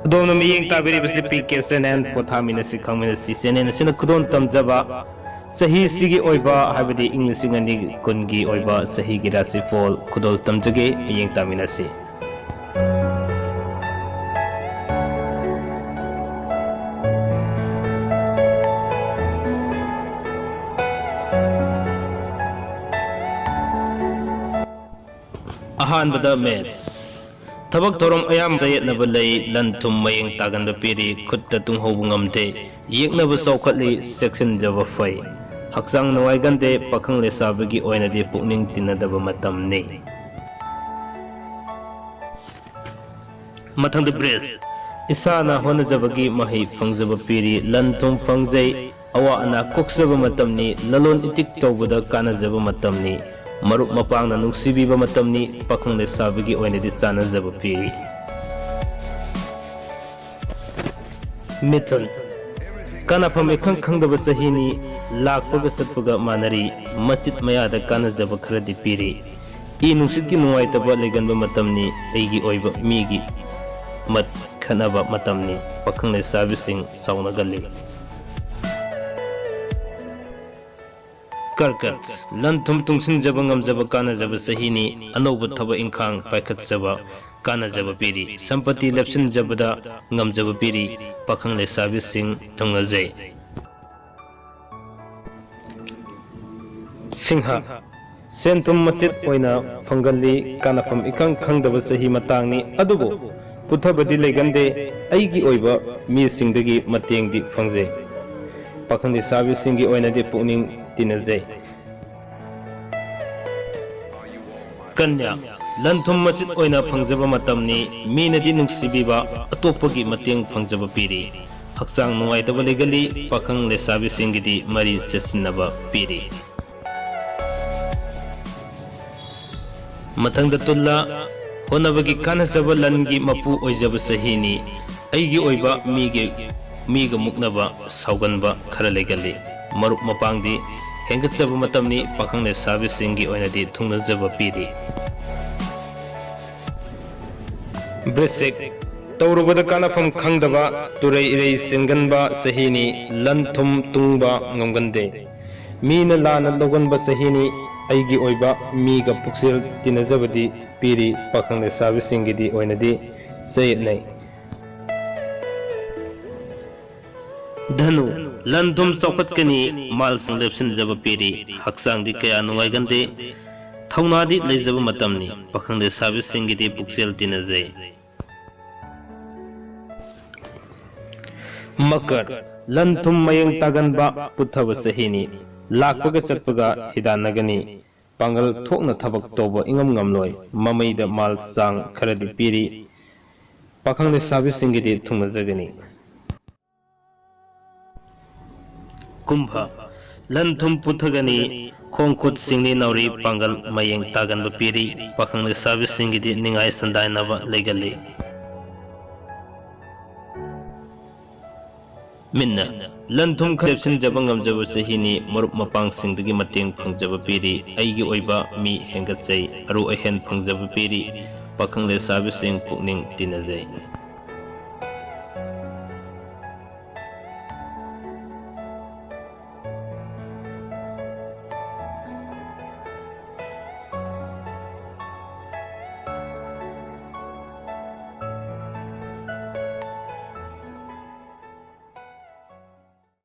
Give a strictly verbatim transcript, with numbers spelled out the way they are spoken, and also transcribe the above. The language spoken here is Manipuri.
ꯑꯗꯣꯝꯅ ꯃꯤꯠꯌꯦꯡ ꯇꯥꯕꯤꯔꯤꯕꯁꯤ ꯄꯤ ꯀꯦ ꯁꯦꯅꯦꯟ, ꯄꯣꯊꯥꯃꯤꯟꯅꯁꯤ ꯈꯪꯃꯤꯟꯅꯁꯤ ꯆꯦꯅꯦꯜ ꯑꯁꯤꯅ ꯈꯨꯗꯣꯜ ꯇꯝꯖꯕ ꯆꯍꯤꯁꯤꯒꯤ ꯑꯣꯏꯕ, ꯍꯥꯏꯕꯗꯤ ꯏꯪ ꯂꯤꯁꯤꯡ ꯑꯅꯤ ꯀꯨꯟꯒꯤ ꯑꯣꯏꯕ ꯆꯍꯤꯒꯤ ꯔꯥꯁꯤꯐꯣꯜ ꯈꯨꯗꯣꯜ ꯇꯝꯖꯒꯦ, ꯃꯤꯠꯌꯦꯡ ꯇꯥꯃꯤꯟꯅꯁꯤ꯫ ꯑꯍꯥꯟꯕꯗ ꯃꯦꯠꯁ꯫ ꯊꯕꯛ ꯊꯧꯔꯝ ꯑꯌꯥꯝꯕ ꯆꯌꯦꯠꯅꯕ ꯂꯩ, ꯂꯟ ꯊꯨꯝ ꯃꯌꯦꯡ ꯇꯥꯒꯟꯕ ꯄꯤꯔꯤ, ꯈꯨꯠꯇ ꯇꯨꯡꯍꯧꯕ ꯉꯝꯗꯦ, ꯌꯦꯛꯅꯕ ꯆꯥꯎꯈꯠꯂꯤ, ꯆꯦꯛꯁꯤꯟꯖꯕ ꯐꯩ꯫ ꯍꯛꯆꯥꯡ ꯅꯨꯡꯉꯥꯏꯒꯟꯗꯦ, ꯄꯥꯈꯪ ꯂꯩꯁꯥꯕꯤꯒꯤ ꯑꯣꯏꯅꯗꯤ ꯄꯨꯛꯅꯤꯡ ꯇꯤꯟꯅꯗꯕ ꯃꯇꯝꯅꯤ꯫ ꯃꯊꯪꯗ ꯕ꯭ꯔꯤꯖ꯫ ꯏꯁꯥꯅ ꯍꯣꯠꯅꯖꯕꯒꯤ ꯃꯍꯩ ꯐꯪꯖꯕ ꯄꯤꯔꯤ, ꯂꯟ ꯊꯨꯝ ꯐꯪꯖꯩ, ꯑꯋꯥ ꯑꯅꯥ ꯀꯣꯛꯆꯕ ꯃꯇꯝꯅꯤ, ꯂꯂꯣꯟ ꯏꯇꯤꯛ ꯇꯧꯕꯗ ꯀꯥꯟꯅꯖꯕ ꯃꯇꯝꯅꯤ, ꯃꯔꯨꯞ ꯃꯄꯥꯡꯅ ꯅꯨꯡꯁꯤꯕꯤꯕ ꯃꯇꯝꯅꯤ, ꯄꯥꯈꯪ ꯂꯩꯁꯥꯕꯤꯒꯤ ꯑꯣꯏꯅꯗꯤ ꯆꯥꯟꯅꯖꯕ ꯄꯤꯔꯤ꯫ ꯃꯤꯊꯨꯟ꯫ ꯀꯥꯟꯅꯐꯝ ꯏꯈꯪ ꯈꯪꯗꯕ ꯆꯍꯤꯅꯤ, ꯂꯥꯛꯄꯒ ꯆꯠꯄꯒ ꯃꯥꯟꯅꯔꯤ, ꯃꯆꯤꯠ ꯃꯌꯥꯗ ꯀꯥꯟꯅꯖꯕ ꯈꯔꯗꯤ ꯄꯤꯔꯤ꯫ ꯏ ꯅꯨꯡꯁꯤꯠꯀꯤ ꯅꯨꯡꯉꯥꯏꯇꯕ ꯂꯩꯒꯟꯕ ꯃꯇꯝꯅꯤ, ꯑꯩꯒꯤ ꯑꯣꯏꯕ ꯃꯤꯒꯤ ꯃꯠ ꯈꯠꯅꯕ ꯃꯇꯝꯅꯤ, ꯄꯥꯈꯪ ꯂꯩꯁꯥꯕꯤꯁꯤꯡ ꯁꯥꯎꯅꯒꯜꯂꯤ꯫ ꯀꯔꯀꯠ꯫ ꯂꯟ ꯊꯨꯝ ꯇꯨꯡꯁꯤꯟꯖꯕ ꯉꯝꯖꯕ ꯀꯥꯟꯅꯖꯕ ꯆꯍꯤꯅꯤ, ꯑꯅꯧꯕ ꯊꯕꯛ ꯏꯪꯈꯥꯡ ꯄꯥꯏꯈꯠꯆꯕ ꯀꯥꯟꯅꯖꯕ ꯄꯤꯔꯤ, ꯁꯝꯄꯇꯤ ꯂꯦꯞꯁꯤꯟꯖꯕꯗ ꯉꯝꯖꯕ ꯄꯤꯔꯤ, ꯄꯥꯈꯪ ꯂꯩꯁꯥꯕꯤꯁꯤꯡ ꯊꯨꯡꯅꯖꯩ꯫ ꯁꯤꯡꯍ꯫ ꯁꯦꯟ ꯊꯨꯝ ꯃꯆꯤꯠ ꯑꯣꯏꯅ ꯐꯪꯒꯜꯂꯤ, ꯀꯥꯟꯅꯐꯝ ꯏꯈꯪ ꯈꯪꯗꯕ ꯆꯍꯤ ꯃꯇꯥꯡꯅꯤ, ꯑꯗꯨꯕꯨ ꯄꯨꯊꯕꯗꯤ ꯂꯩꯒꯟꯗꯦ, ꯑꯩꯒꯤ ꯑꯣꯏꯕ ꯃꯤꯁꯤꯡꯗꯒꯤ ꯃꯇꯦꯡꯗꯤ ꯐꯪꯖꯩ꯫ ꯄꯥꯈꯪ ꯂꯩꯁꯥꯕꯤꯁꯤꯡꯒꯤ ꯑꯣꯏꯅꯗꯤ ꯄꯨꯛꯅꯤꯡ ꯇꯤꯟꯅꯖꯩ꯫ ꯀꯟꯌꯥ꯫ ꯂꯟ ꯊꯨꯝ ꯃꯆꯤꯠ ꯑꯣꯏꯅ ꯐꯪꯖꯕ ꯃꯇꯝꯅꯤ, ꯃꯤꯅꯗꯤ ꯅꯨꯡꯁꯤꯕꯤꯕ, ꯑꯇꯣꯞꯄꯒꯤ ꯃꯇꯦꯡ ꯐꯪꯖꯕ ꯄꯤꯔꯤ꯫ ꯍꯛꯆꯥꯡ ꯅꯨꯡꯉꯥꯏꯇꯕ ꯂꯩꯒꯜꯂꯤ, ꯄꯥꯈꯪ ꯂꯩꯁꯥꯕꯤꯁꯤꯡꯒꯤꯗꯤ ꯃꯔꯤ ꯆꯦꯠꯁꯤꯟꯅꯕ ꯄꯤꯔꯤ꯫ ꯃꯊꯪꯗ ꯇꯨꯜꯂꯥ꯫ ꯍꯣꯠꯅꯕꯒꯤ ꯀꯥꯟꯅꯖꯕ ꯂꯟꯒꯤ ꯃꯄꯨ ꯑꯣꯏꯖꯕ ꯆꯍꯤꯅꯤ꯫ ꯑꯩꯒꯤ ꯑꯣꯏꯕ ꯃꯤꯒꯤ, ꯃꯤꯒ ꯃꯨꯛꯅꯕ, ꯁꯥꯎꯒꯟꯕ ꯈꯔ ꯂꯩꯒꯜꯂꯤ꯫ ꯃꯔꯨꯞ ꯃꯄꯥꯡꯗꯤ ꯍꯦꯟꯒꯠꯆꯕ ꯃꯇꯝꯅꯤ, ꯄꯥꯈꯪ ꯂꯩꯁꯥꯕꯤꯁꯤꯡꯒꯤ ꯑꯣꯏꯅꯗꯤ ꯊꯨꯡꯅꯖꯕ ꯄꯤꯔꯤ꯫ ꯕ꯭ꯔꯤꯁꯤꯛ꯫ ꯇꯧꯔꯨꯕꯗ ꯀꯥꯟꯅꯐꯝ ꯈꯪꯗꯕ, ꯇꯨꯔꯩ ꯏꯔꯩ ꯆꯦꯟꯒꯟꯕ ꯆꯍꯤꯅꯤ꯫ ꯂꯟ ꯊꯨꯝ ꯇꯨꯡꯕ ꯉꯝꯒꯟꯗꯦ꯫ ꯃꯤꯅ ꯂꯥꯟꯅ ꯂꯧꯒꯟꯕ ꯆꯍꯤꯅꯤ꯫ ꯑꯩꯒꯤ ꯑꯣꯏꯕ ꯃꯤꯒ ꯄꯨꯛꯆꯦꯜ ꯇꯤꯟꯅꯖꯕꯗꯤ ꯄꯤꯔꯤ꯫ ꯄꯥꯈꯪ ꯂꯩꯁꯥꯕꯤꯁꯤꯡꯒꯤꯗꯤ ꯑꯣꯏꯅꯗꯤ ꯆꯌꯦꯠꯅꯩ꯫ ꯙꯅꯨ, ꯂꯟ ꯊꯨꯝ ꯆꯥꯎꯈꯠꯀꯅꯤ, ꯃꯥꯜꯁꯤꯡ ꯂꯦꯞꯁꯤꯟꯖꯕ ꯄꯤꯔꯤ, ꯍꯛꯆꯥꯡꯗꯤ ꯀꯌꯥ ꯅꯨꯡꯉꯥꯏꯒꯟꯗꯦ, ꯊꯧꯅꯥꯗꯤ ꯂꯩꯖꯕ ꯃꯇꯝꯅꯤ, ꯄꯥꯈꯪ ꯂꯩꯁꯥꯕꯤꯁꯤꯡꯒꯤꯗꯤ ꯄꯨꯛꯆꯦꯜ ꯇꯤꯟꯅꯖꯩ꯫ ꯃꯀꯔ, ꯂꯟ ꯊꯨꯝ ꯃꯌꯦꯡ ꯇꯥꯒꯟꯕ ꯄꯨꯊꯕ ꯆꯍꯤꯅꯤ, ꯂꯥꯛꯄꯒ ꯆꯠꯄꯒ ꯍꯤꯗꯥꯟꯅꯒꯅꯤ, ꯄꯥꯡꯒꯜ ꯊꯣꯛꯅ ꯊꯕꯛ ꯇꯧꯕ ꯏꯉꯝ ꯉꯝꯂꯣꯏ, ꯃꯃꯩꯗ ꯃꯥꯜ ꯆꯥꯡ ꯈꯔꯗꯤ ꯄꯤꯔꯤ, ꯄꯥꯈꯪ ꯂꯩꯁꯥꯕꯤꯁꯤꯡꯒꯤꯗꯤ ꯊꯨꯡꯅꯖꯒꯅꯤ꯫ ꯀꯨꯝꯚ, ꯂꯟ ꯊꯨꯝ ꯄꯨꯊꯒꯅꯤ, ꯈꯣꯡ ꯈꯨꯠ ꯁꯤꯡꯂꯤ ꯅꯥꯎꯔꯤ ꯄꯥꯡꯒꯜ ꯃꯌꯦꯡ ꯇꯥꯒꯟꯕ ꯄꯤꯔꯤ, ꯄꯥꯈꯪ ꯂꯩꯁꯥꯕꯤꯁꯤꯡꯒꯤꯗꯤ ꯅꯤꯡꯉꯥꯏ ꯁꯟꯗꯥꯏꯅꯕ ꯂꯩꯒꯜꯂꯤ꯫ ꯃꯤꯟꯅ, ꯂꯟ ꯊꯨꯝ ꯈꯔ ꯂꯦꯞꯁꯤꯟꯖꯕ ꯉꯝꯖꯕ ꯆꯍꯤꯅꯤ, ꯃꯔꯨꯞ ꯃꯄꯥꯡꯁꯤꯡꯗꯒꯤ ꯃꯇꯦꯡ ꯐꯪꯖꯕ ꯄꯤꯔꯤ, ꯑꯩꯒꯤ ꯑꯣꯏꯕ ꯃꯤ ꯍꯦꯟꯒꯠꯆꯩ, ꯑꯔꯨ ꯑꯍꯦꯟ ꯐꯪꯖꯕ ꯄꯤꯔꯤ, ꯄꯥꯈꯪ ꯂꯩꯁꯥꯕꯤꯁꯤꯡ ꯄꯨꯛꯅꯤꯡ ꯇꯤꯟꯅꯖꯩ꯫